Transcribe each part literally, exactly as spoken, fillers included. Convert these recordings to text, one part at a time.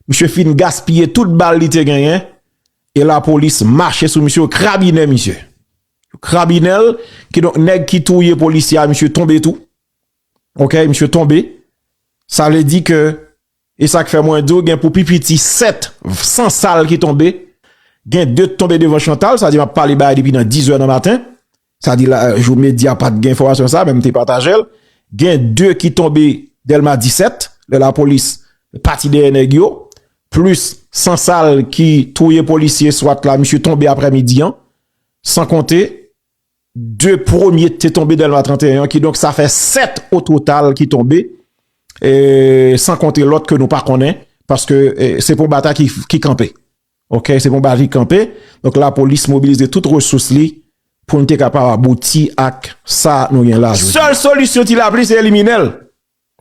Misye fin gaspiye tout bal li te genyen. E lapolis mache sou misye, yo krabinen misye. Yo krabinen l, kidonk nèg ki touye polisye a, misye tonbe tou. Oke, misye tonbe. Sa vle di ke, e sa k fè mwen di w, gen pou pi piti sèt sansal ki tonbe. Gen de k tonbe devan Chantal, sa di m ap pale bagay depi nan diz è nan maten. Sa di la, jou medya pa t gen enfòmasyon sa, men m te pataje l. Gen de ki tonbe Dèlma disèt, lè lapolis pati dèyè nèg yo, plis sansal ki touye polisye swat la, misye tonbe aprèmidi an, san konte de premye te tonbe Dèlma trannteyen an, kidonk sa fè sèt o total ki tonbe, e, san konte lòt ke nou pa konnen, paske, e, se pou batay ki, ki kanpe. Oke, se pou batay ki kanpe. Donk, lapolis mobilize tout resous li pou n te kapab abouti ak sa nou gen la jodi. Sèl solisyon Ti Lapli, se elimine l.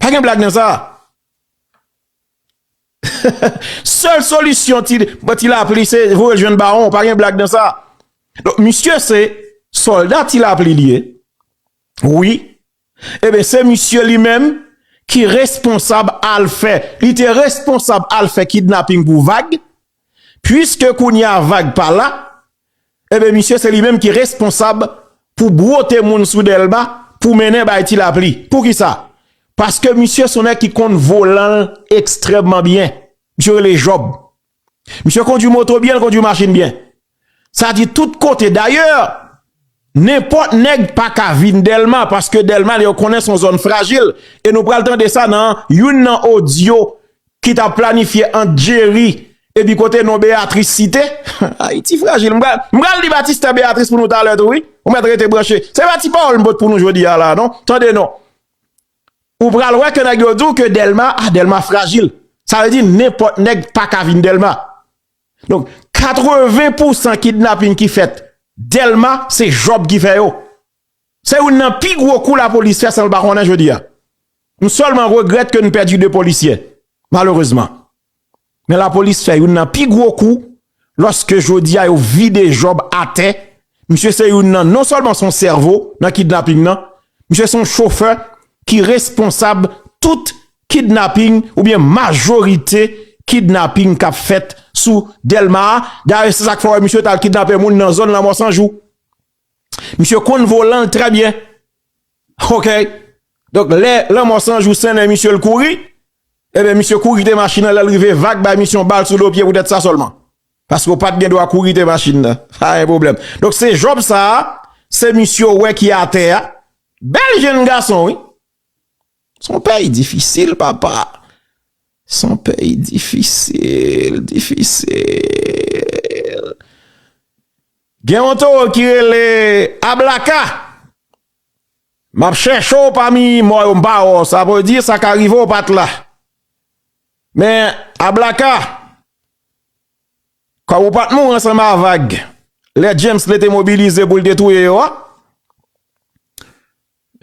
Pa gen blag nan sa. Sèl solisyon Ti, bon, Ti Lapli, se voye l jwenn bawon. Pa gen blag nan sa. Donk, misye se sòlda Ti Lapli li ye. Wi. Ebyen, se misye li menm ki responsab al fè. Li te responsab al fè kidnaping pou Vag. Piske kounye a Vag pa la, ebyen, misye se li menm ki responsab pou bwote moun sou Dèlma, pou mennen bay Ti Lapli. Poukisa? Paske misye se yon nèg ki konn volan l ekstrèmman byen. Misye rele Jòb. Misye kondwi moto byen, l kondwi machin byen. Sa di tout kote. Dayè, nenpòt nèg pa ka vin Dèlma, paske Dèlma, yo konnen se yon zòn frajil. E nou pral tande sa nan youn nan odyo ki t ap planifye ant Jerry epi kote non Beatrice site. Ayiti frajil. M pral, m pral di Batista Beatrice pou nou talè tou, wi. Ou mèt rete branche. Se pa ti pawòl m pot pou nou jodi a la, non. Tande non. Ou pral wè ke nèg yo di w ke Dèlma, ah, Dèlma frajil. Sa vle di nenpòt nèg pa ka vin Dèlma. Donk, katreven pousan kidnaping ki fèt Dèlma, se Jòb ki fè yo. Se youn nan pi gwo kou lapolis fè san l pa konnen jodi a. M sèlman regrèt ke n pèdi de polisye, malerezman. Men lapolis fè youn nan pi gwo kou lòske jodi a yo vide Jòb atè. Misye se youn nan, non sèlman se yon sèvo nan kidnaping nan, misye se yon chofè ki responsab tout kidnaping oubyen majorite kidnaping k ap fèt sou Dèlma a. Dayè, se sa k fè w wè misye t al kidnape moun nan zòn Lanmò San Jou. Misye konn volan l trè byen. Oke. Donk, lè Lanmò San Jou sennen misye, l kouri, ebyen, misye kouri kite machin nan, lè l rive Vag bay misye yon bal sou do pye poutèt sa sèlman. Paske w pa t gen dwa kouri kite machin nan. Pa gen pwoblèm. Donk, se Jòb sa a, se misye w wè ki atè a. Bèl jenn gason, wi. Se yon peyi difisil, papa. Se yon peyi difisil, difisil. Gen yon towo ki rele Ablaka. M ap chèche w pami mò yo, m pa wè w. Sa vle di, sa ka rive w pa t la. Men, Ablaka, kòm ou pa t mouri ansanm a Vag, lè James te mobilize pou l te touye yo a,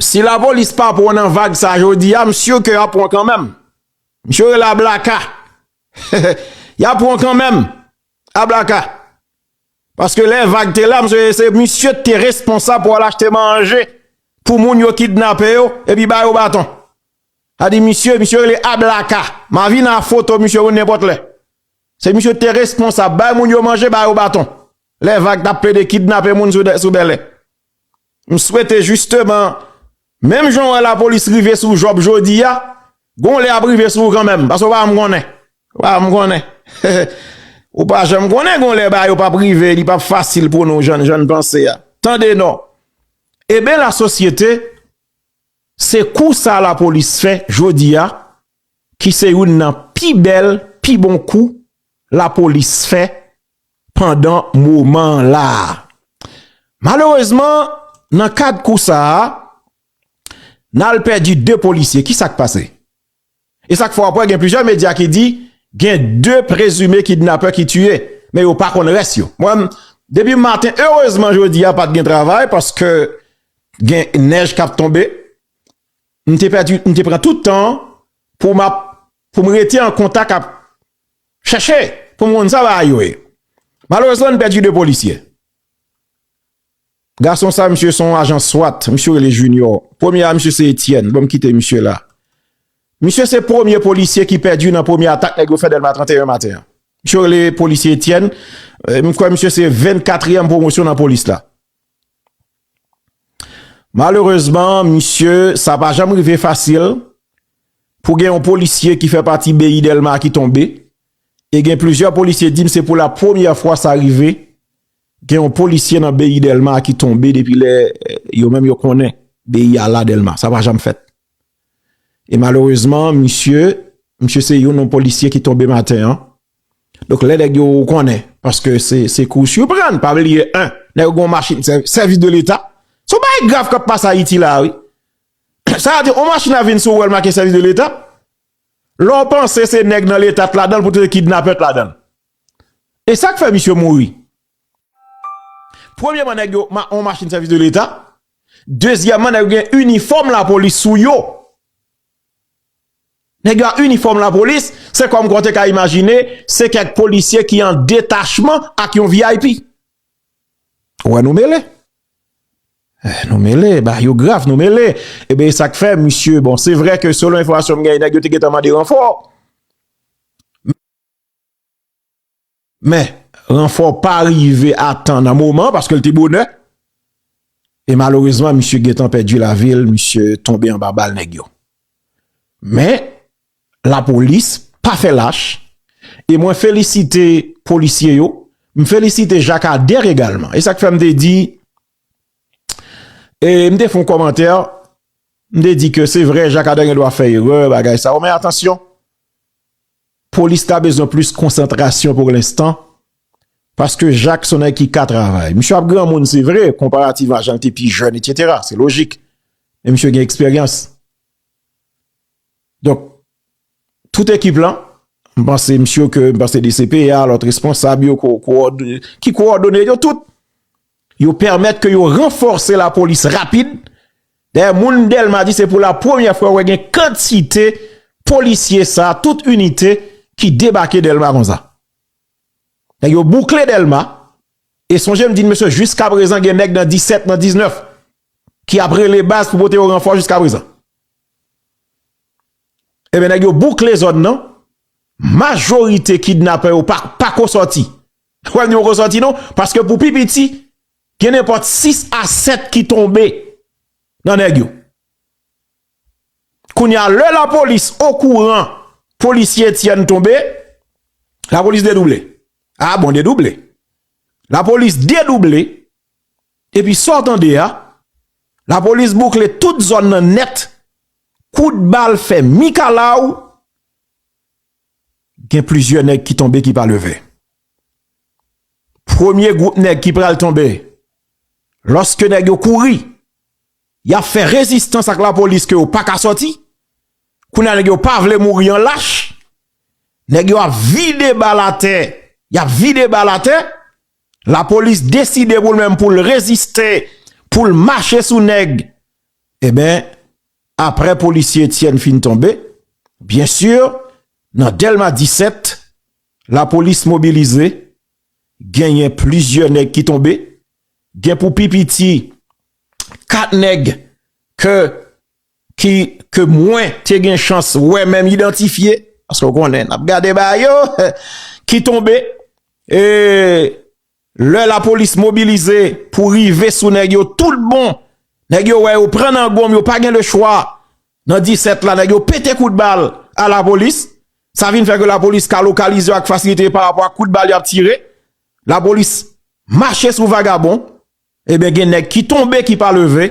si lapolis pa pran w nan vag sa jodi a, m si ke y ap pran w kanmenm. Misye rele Ablaka. Y ap pran w kanmenm. Ablaka. Paske lè Vag te la, misye, se misye te responsab pou al achte manje pou moun yo kidnape yo, epi ba yo baton. Sa di misye, misye rele Ablaka. M a vin a foto misye pou nenpòt lè. Se misye te responsab, bay moun yo manje, ba yo baton. Lè Vag t ap plede kidnape moun sou, sou Bèlè. M swete jisteman, menm jan w wè lapolis rive sou Jòb jodi a, gon lè y ap rive sou ou kanmenm, paske w pa janm konnen. Ou pa janm konnen. Ou pa janm konnen, gon lè bagay yo p ap rive, li p ap fasil pou nou, jan, jan n panse a. Tande non. Eben, lasosyete, se kou sa lapolis fè jodi a, ki se youn nan pi bèl, pi bon kou lapolis fè pandan moman an la a. Malerezman, nan kad kou sa a, n al pèdi de polisye. Ki sa k pase? E sa k fè w ap wè gen plizyè medya ki di gen de prezime kidnapè ki tiye, men yo pa konn rès yo. Mwen, depi maten, erezman jodi a pa t gen travay paske gen nèj k ap tonbe. M te pèdi, m te pran tout tan pou m ap, pou m rete an kontak ap chèche pou m konn sa bagay yo ye. Malerezman, n pèdi de polisye. Gason sa, misye se yon ajan swat, misye rele Junior. Premye a, misye se Etienne. Bon, m kite misye la. Misye se premye polisye ki pèdi nan premye atak nèg yo fè Dèlma trannteyen maten an. Misye rele polisye Etienne. Eh, m kwè misye se vennkatriyèm pwomosyon nan polis la. Malerezman, misye, sa pa janm rive fasil pou gen yon polisye ki fè pati B I Dèlma ki tonbe. E gen plizyè polisye di m se pou la premyè fwa sa rive. Gen yon polisye nan B I Dèlma ki tonbe depi lè, eh, yo menm yo konnen B I a la Dèlma. Sa pa janm fèt. E malerezman, misye, misye se youn nan polisye ki tonbe maten an. Donk, lè nèg yo ou konnen, paske se, se kou siprann, pa bliye, en, nèg yo gen yon machin sè-, sèvis de leta. Se yon bagay grav k ap pase Ayiti la, wi. Sa vle di, yon machin ap vin sou ou, l make sèvis de leta. Lè w panse se nèg nan leta t ladan l, pou te kidnapè t ladan l. E sa k fè misye mouri. Premyèman, nèg yo, ma-, yon machin sèvis de leta. Dezyèmman, nèg yo gen inifòm lapolis sou yo. Nèg yo a inifòm lapolis, se kòm kwa w te ka imajine, se kèk polisye ki an detachman ak yon V I P. Ou wè nou mele. Eh, nou mele, ba yo grav, nou mele. Ebyen, e sa k fè, misye, bon, se vre ke selon enfòmasyon m genyen, nèg yo te gentan mande ranfò. Men, ranfò pa rive a tan nan moman, paske l te bonè. E malerezman, misye gentan pèdi lavi l, misye tonbe anba bal nèg yo. Men, lapolis pa fè lach. E mwen felisite polisye yo. M felisite Jakadè egalman. E sa k fè m te di, e m te fè yon kòmantè, m te di ke se vre, Jakadè gen dwa fè erè, bagay sa yo, men atansyon. Polis la bezwen plis konsantrasyon pou lenstan, paske Jak se yon nèg ki ka travay. Misye ap granmoun, se vre, konparativ a jan l te pi jèn, etsetera. Se lojik. Men misye gen eksperyans. Donk, tout ekip lan, m panse misye ke, m panse D C P A, lòt responsab yo, ko-, kowòd-, ki kowòdone yo tout, yo pèmèt ke yo ranfòse lapolis rapid. Dayè, moun Dèlma di se pou la premyè fwa wè gen kantite polisye sa, tout inite ki debake Dèlma konsa. Nèg yo boukle Dèlma. E sonje m di n, mesye, jiskaprezan gen nèg nan disèt, nan diznèf ki ap rele baz pou pote yo ranfò jiskaprezan. Ebyen, nèg yo boukle zòn nan. Majorite kidnapè yo pa, pa ko sòti. Ou wè m di poko sòti non, paske pou pi piti, gen nenpòt sis a sèt ki tonbe nan nèg yo. Kounye a, lè lapolis okouran polisye Etienne tonbe, lapolis dedouble. A bon, dedouble. Lapolis dedouble, epi sa w tande a, lapolis boukle tout zòn nan nèt, kout bal fè mikalaw, gen plizyè nèg ki tonbe ki pa leve. Premye gwoup nèg ki pral tonbe, lòske nèg yo kouri, y ap fè rezistans ak lapolis ke yo pa ka sòti. Kounye a nèg yo pa vle mouri an lach. Nèg yo ap vide bal atè, y ap vide bal atè. Lapolis deside pou l menm pou l reziste, pou l mache sou nèg. Ebyen, aprè polisye Etienne fin tonbe, byen si, nan Dèlma disèt, lapolis mobilize, genyen plizyè nèg ki tonbe, gen pou pi piti kat nèg ke, ki, ke mwen te gen chans wè, menm idantifye, paske w konnen, n ap gade ba yo, ki tonbe, e lè lapolis mobilize pou rive sou nèg yo tout bon, nèg yo wè yo pran nan gonm, yo pa gen lechwa. Nan disèt la, nèg yo pete kout bal a lapolis. Sa vin fè ke lapolis ka lokalize yo ak fasilite pa rapò ak kout bal y ap tire. Lapolis mache sou vagabon. Ebyen, gen nèg ki tonbe, ki pa leve.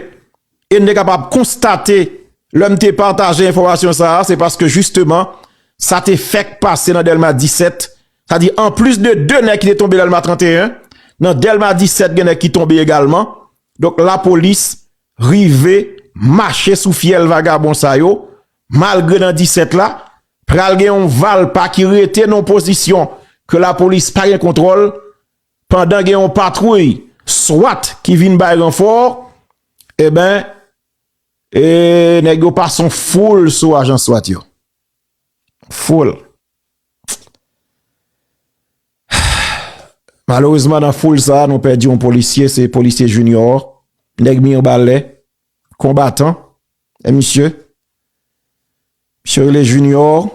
E n te kapab konstate, lè m te pataje enfòmasyon sa a, se paske jisteman, sa te fèk pase nan Dèlma disèt. Sa di, anplis de de nèg ki te tonbe Dèlma trannteyen, nan Dèlma disèt, gen nèg ki tonbe egalman. Donk, lapolis rive mache sou fyèl vagabon sa yo, malgre nan disèt la, pral gen yon valpa ki rete nan pozisyon ke lapolis pa gen kontwòl, pandan gen yon patwouy swat ki vin bay ranfò, ebyen, e nèg yo pase yon foul sou ajan swat yo. Foul. Malerezman, nan foul sa a, nou pèdi yon polisye, se polisye Junior, nèg Mibalè, konbatan, e misye, Misye rele Junior.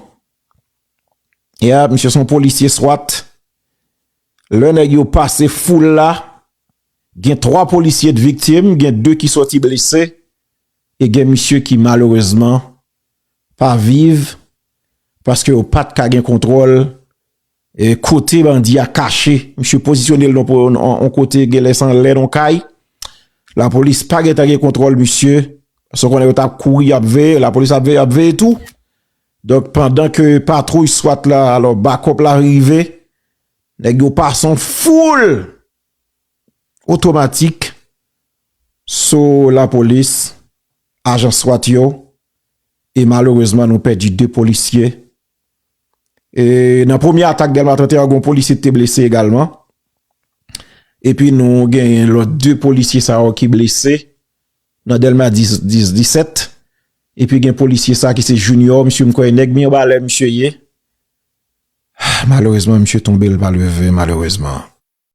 Ya, misye se yon polisye swat. Lè nèg yo pase foul la, gen twa polisye t viktim, gen de ki sòti blese, e gen misye ki malerezman pa viv, paske yo pa t ka gen kontwòl e kote bandi a kache. Misye pozisyone l nan yon kote, genlè se anlè yon kay. Lapolis pa gentan gen kontwòl misye. Paske konnen yo t ap kouri, y ap veye, lapolis ap veye, ap veye tou. Donk, pandan ke patwouy swat la, alò, bakòp la rive, nèg yo pase yon foul otomatik sou lapolis, ajan swat yo, e malerezman, nou pèdi de polisye. E nan premye atak Dèlma trannteyen, yon polisye te blese egalman. Epi nou genyen lòt de polisye sa yo ki blese nan Dèlma dis, dis, disèt. Epi gen polisye sa ki se Junior, misye m kwè nèg mi anba lè misye ye. Malerezman, misye tonbe, l pa leve, malerezman.